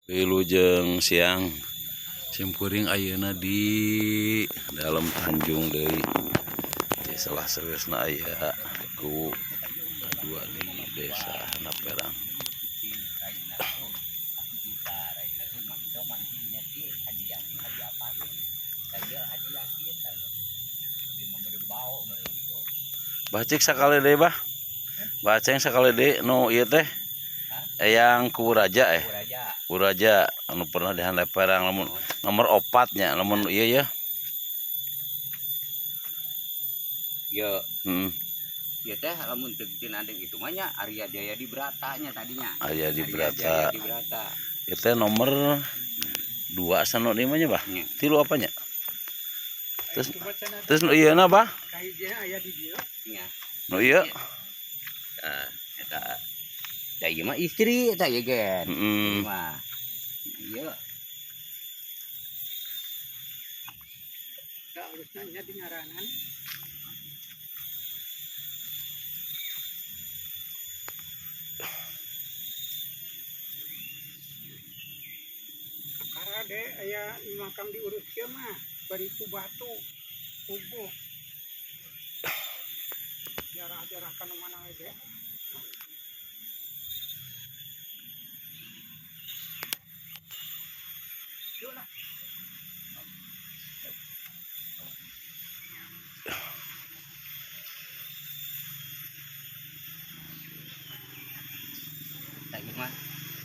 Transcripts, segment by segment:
Wilujeng siang simkuring ayeuna di dalam Tanjung deui. Di salah sawiosna aya ku kadua di desa Handapherang. Bacik sakali deui bah. Baceng sakali deui nu ieu teh. Eyang Kuwuraja Kuwuraja anu pernah di Handapherang lamun nomor 4 nya lamun ieu ya. Ieu. Ieu teh lamun teu tinanding itu mah nya Arya Jaya di Brata nya tadinya. Arya di Brata. Jaya di Brata. Ieu teh nomor 2 sanu ieu mah nya bah. 3 apa nya? Terus terus nu ieu na bah? Kahijina aya di dieu. Nya. Nu ieu. Tah eta. Da ieu mah istri eta ieu gen. Ieu mah. Ieu. Da alusna nya di ngaranan. Kakara de aya makam diurus kieu mah bari ku batu puguh. Jarah-jarah kana mana we ge. Yuk lah. Tah ieu mah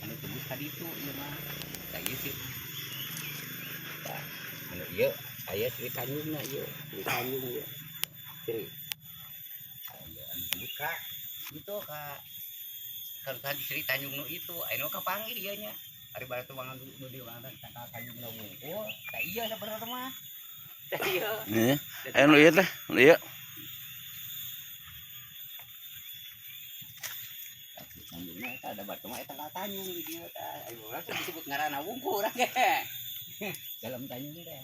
anu tebus tadi itu ieu mah. Tah ieu sih. Tah anu ieu aya Sri Tanjungna ieu, Sri Tanjung ieu. Sri. Anu tebus ka itu ka kan tadi Sri Tanjung nu itu aya nu kapanggih ieu nya. Ari baratu mangan nu di mana tangkal Tanjungna wungkul. Tah ieu sabenerna mah. Tah ieu. Heeh. Aya nu ieu teh, nu ieu. Tanjungna eta ada batu mah eta Tanjung di dieu tah. Aya urang teh disebut ngaranna wungkul urang ge. Dalam Tanjung teh.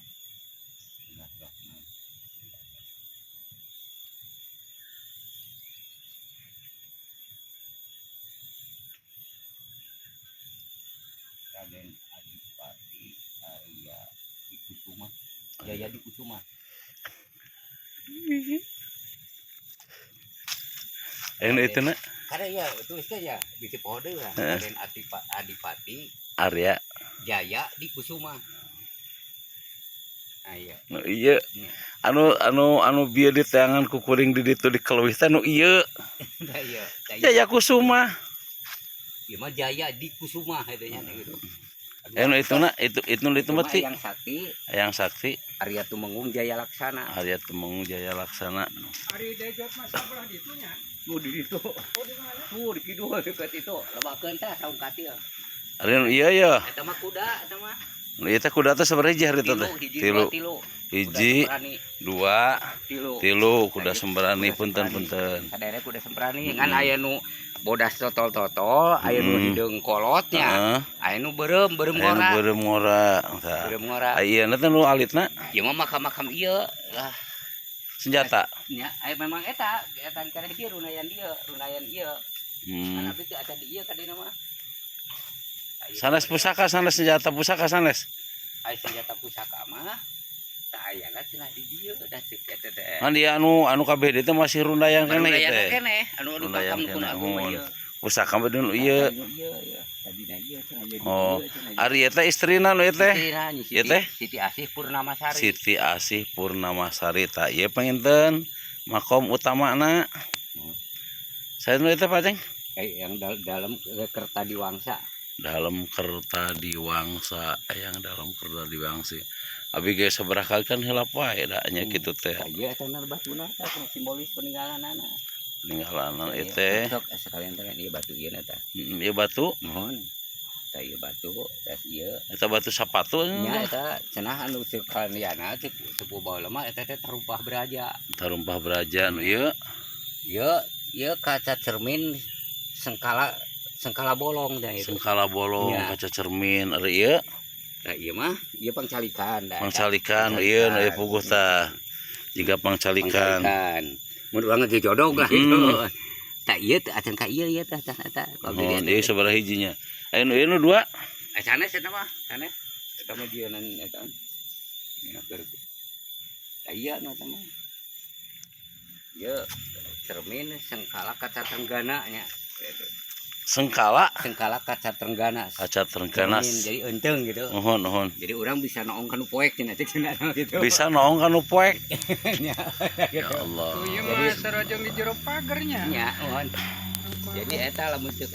Raden Adipati Arya Dikusuma, Jaya Dikusuma. Ini itu nak? Karena ya tulisnya ya di Cipode lah. Raden Adipati Arya Jaya Dikusuma. Ah iya. Nu ieu. Anu anu anu bieu di teangan ku kuring di ditu di keleuwih teh nu ieu. Tah iya. Jaya Kusuma. Ieu mah Jaya Dikusuma eta nya gitu. Nu itu na, itu itu mah ti. Yang Sakti. Yang Sakti. Arya Tumenggung Jaya Laksana. Arya Tumenggung Jaya Laksana. Ari Dejot mah sabelah ditu nya. Tuh di ditu. Oh di mana? Tuh di kidul dekat itu. Lebakeun tah saung katil. Ari nu ieu ya. Eta mah kuda eta mah. Nu ieu teh kuda teh sabaraha hiji harita teh? Tilu. Hiji, dua, tilu, kuda sembrani punten-punten. Sadaya kuda sembrani ngan aya nu bodas totol-totol, aya nu hideung kolotnya, aya nu beureum, beureum ngora. Aya nu beureum ngora. Beureum ngora. Ayeuna teh nu alitna? Ieu mah makam-makam ieu lah. Senjata. Nya, aya memang eta, eta keneh dieu runayan dieu, runayan ieu. Kan abdi teu acan di ieu ka dina mah. Sanes pusaka, sanes senjata pusaka sanes. Aya senjata pusaka mah tah ayana cenah di dieu da ceuk eta teh. Kan dia anu anu kabeh dieu teh masih rundayan keneh ieu teh. Keneh, anu anu makam nu agung mah ieu. Pusaka mah nu ieu. Ieu ieu. Tadina ieu cenah ieu. Oh, ari ieu teh istrina nu ieu teh. Ieu teh Siti Asih Purnamasari. Siti Asih Purnamasari tah ieu panginten makom utamana. Saya nu ieu teh Pak Ceng? Yang dalam Kertadiwangsa. Dalam Kertadiwangsa, yang dalam Kertadiwangsa. Abi ge sabaraha kali kan hilap wae da nya kitu teh. Ieu eta na batuna teh simbolis peninggalanana. Peninggalanana ieu teh. Sok sekalian teh ieu batu ieu na tah. Ieu batu? Mohon. Tah ieu batu, tas ieu. Eta batu sapatu nya eta cenah anu ceuk kaliana ceuk sepuh baheula mah eta teh tarumpah beraja. Tarumpah beraja nu ieu. Ieu ieu kaca cermin sengkala sengkala bolong dah itu. Sengkala bolong ya. Kaca cermin ari ieu. Nah ieu mah ieu pangcalikan dah. Pangcalikan ieu nu ieu puguh tah. Jiga pangcalikan. Pangcalikan. Mun urang geus jodog lah itu. Tah ieu teh acan ka ieu ieu tah tah eta. Oh, ieu sabaraha hijinya? Aya nu ieu nu dua. Eh, sanes eta mah, sanes. Eta mah jieunan eta. Ini keur. Tah iya nu eta mah. Ieu cermin sengkala kaca trenggana nya. Gitu. Sengkala Sengkala kaca trenggana. kaca trenggana. Cermin, jadi eunteng gitu. Nuhun, nuhun. Jadi orang bisa noong kanu poek cenah cek cenah gitu. Bisa noong kanu poek. Nya, Ya gitu. Allah. Tuh ieu mah sarojong di jero pagernya. Nya, mohon. Jadi eta lamun ceuk